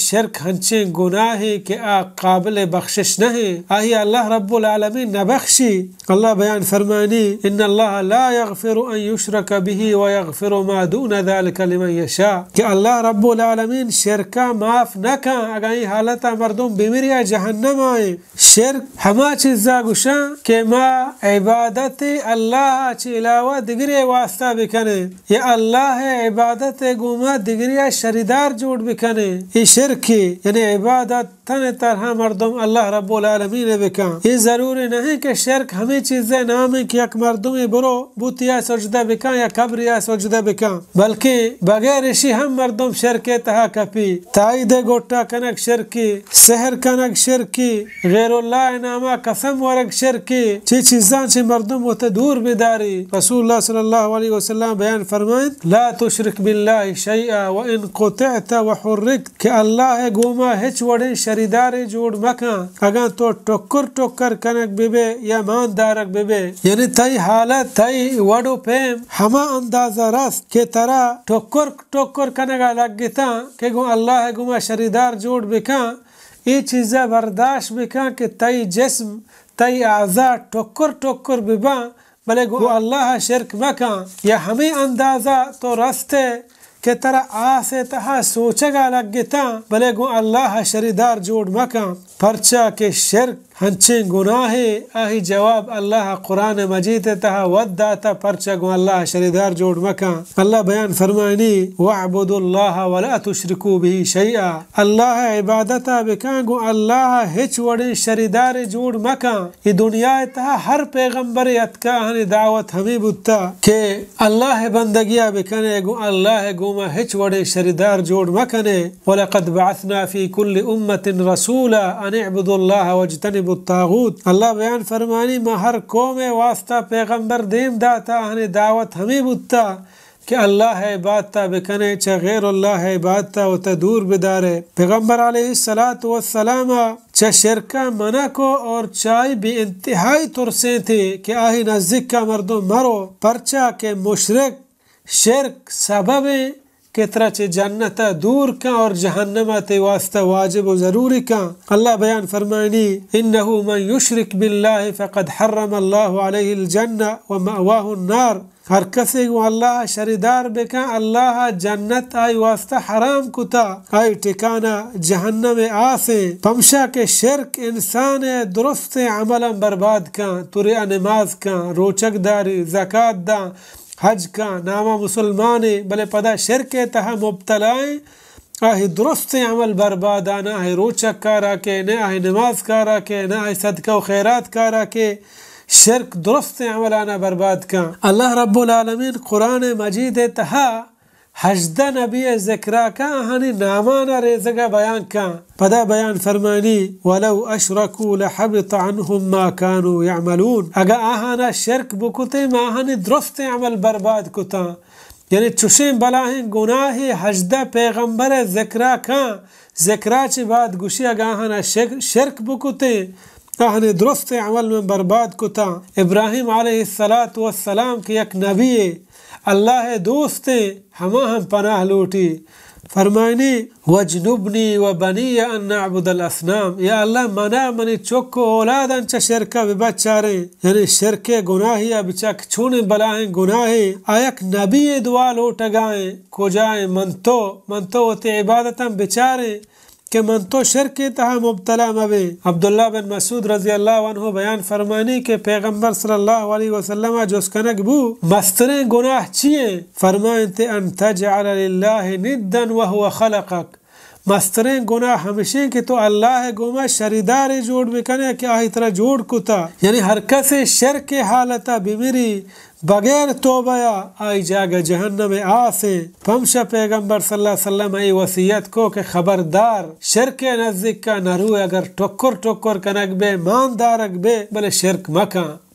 شرک ہنچیں گناہے کہ آ قابل بخشش نہ ایں، آئی اللہ رب العالمین نہ بخشی۔ اللہ بیان فرمانی، ان اللہ لا یغفر ان یشرک به و یغفر ما دون ذلک لمن یشاء، کہ اللہ رب العالمین شرکا معاف نہ کن، اگاں اے حالتا مردم بمری آ جہنم آئیں۔ شرک ہما چیزا گوشاں کہ ما عبادت اللہ چہ علاوہ دگرے واسطہ بکنیں یا اللہ عبادت گوما دگریا شریدار جوڑ بکنیں، اے شرکے۔ یعنی عبادت تن تنہا مردم اللہ رب العالمین بکن۔ اے ضروری نہیں کہ شرک ہمیں چیزے نام کہ یک مردمے برو بتیا سجدہ بکن یا قبریا سجدہ بکن، بلکہ بغیر اشی ہم مردم شرک تہا کپی۔ تائید گٹا کنگ شرکی، سحر کنگ شرکی، غیر اللہ ناما قسم ورگ شرکی۔ چی چیزاں چی مردم وت دور بداری۔ رسول اللہ صلی اللہ علیہ وسلم بیان فرمائیں، لا تشرک باللہ شیئا وان قطعت وحرکت، کہ اللہ گوما ہچ وڑیں شریدارے جوڑ مکن، اگاں تو ٹکر ٹکر کنگ ببے یا مان دارگ ببے۔ یعنی تئی حالت، تئی وڑ و پیم ہما اندازہ رست کہ ترا ٹکر ٹکر کنگا لگتاں کہ گوں اللہ گوما شریدار جوڑ بکن، اے چیزا برداشت بکن کہ تئی جسم، تئی اعضا ٹکر ٹکر بباں، بلے گوں اللہ شرک مکن۔ یا ہمے اندازہ تو رستے کہ ترا آس تہا سوچگا لگتاں، بلے گوں اللہ شریدار جوڑ مکن، پرچا کہ شرک ہنچیں گناہے، آہی جواب اللہ قرآن مجید تہا وت داتا، پرچا گوں اللہ شریدار جوڑ مکن۔ اللہ بیان فرمائنی، واعبدوا اللہ ولا تشرکوا به شیئا، اللہ عبادتا بکن، گوں اللہ ہچ وڑیں شریدارے جوڑ مکن۔ اے دنیا تہا ہر پیغمبرے اتکا، آہانی دعوت ہمے بوتا کہ اللہ بندگیا بکنے، گوں اللہ گوما ہچ وڑیں شریدار جوڑ مکنے۔ ولقد بعثنا فی کل امة رسولا ان اعبدوا اللہ واجتنبوا الطاغوت۔ اللہ بیان فرمانی، ما ہر قوم واسطہ پیغمبر دیم داتا، آہانی دعوت ہمے بوتا کہ اللہ عبادتا بکنے، چہ غیر اللہ عبادتا وتا دور بدارے۔ پیغمبر علیہ الصلوۃ والسلام چہ شرکا منع کو اور چائی بے انتہائی ترسیں تھے کہ آہی نزدیکا مردم مرو، پرچا کہ مشرک شرک سببیں کہ ترا چہ جنتا دور کن اور جہنما تئی واسطہ واجب و ضروری کن۔ اللہ بیان فرمائنی، انہ من یشرک باللہ فقد حرم اللہ علیہ الجنہ و مأواہ النار۔ ہر کسے گوں اللہ شریدار بکن، اللہ جنت آئی واسطہ حرام کتا، آئی ٹھکانہ جہنم آسیں۔ پمشا کہ شرک انسان درستیں عملاں برباد کن، تو ریا نماز کن، روچگ داری، زکات داں، حج کن، ناما مسلمانے، بلے پدا شرک تہا مبتلائیں، آہی درستیں عمل برباداں، نہ آہی روچگ کارا کے، نہ آہی نماز کارا کے، نہ آہی صدقہ و خیرات کارا کے، شرک درستیں عملانا برباد کن۔ اللہ رب العالمین قرآن مجید تہا ہژدہ نبی ذکرا کن، آہانی نامانا ریزگا بیان کن۔ پدا بیان فرمانی، ولو اشرکوا لحبط عنهم ما كانوا يعملون۔ اگاں آہانا شرک بکتیں، ما آہانی درستیں عمل برباد کتاں۔ یعنی چوشیں بلاہیں گناہے ہژدہ پیغمبر ذکرا کن، ذکرا چہ بعد گوشی اگاں آہانا شرک، شرک بکتیں، آہانی درستیں عمل من برباد کتاں۔ ابراہیم علیہ الصلوۃ والسلام کہ یک نبی اللہ دوستیں، ہما ہم پناہ لوٹی۔ فرمائنی، واجنبنی و بنی ان نعبد الاصنام، یا اللہ منا منی چک و اولاداں چہ شرکا ببچاریں۔ یعنی شرک گناہیا بچک چونیں بلاہیں گناہے، آ یک نبی دعا لوٹگائیں، کجائیں من تو، من تو وتی عبادتاں بچاریں کہ من تو شرک تہا مبتلا مبیں۔ عبداللہ بن مسعود رضی اللہ عنہ بیان فرمانی کہ پیغمبر صلی اللہ علیہ وسلم جست کنگ بو، مستریں گناہ چی ایں؟ فرمائنت، ان تجعل للہ ندا وهو خلقک۔ مستریں گناہ ہمشیں کہ تو اللہ گوما شریدارے جوڑ بکنے کہ آہی ترا جوڑ کتا۔ یعنی ہر کسے شرک حالتا بمری بغیر توبہ یا، آئی جاگہ جہنم آسیں۔ پمشا پیغمبر صلی اللہ علیہ وسلم ای وصیت کو کہ خبردار، شرک نزدیکا نرو، اگر ٹکر ٹکر کنگ بے، مان دارگ بے، بلے شرک مکن۔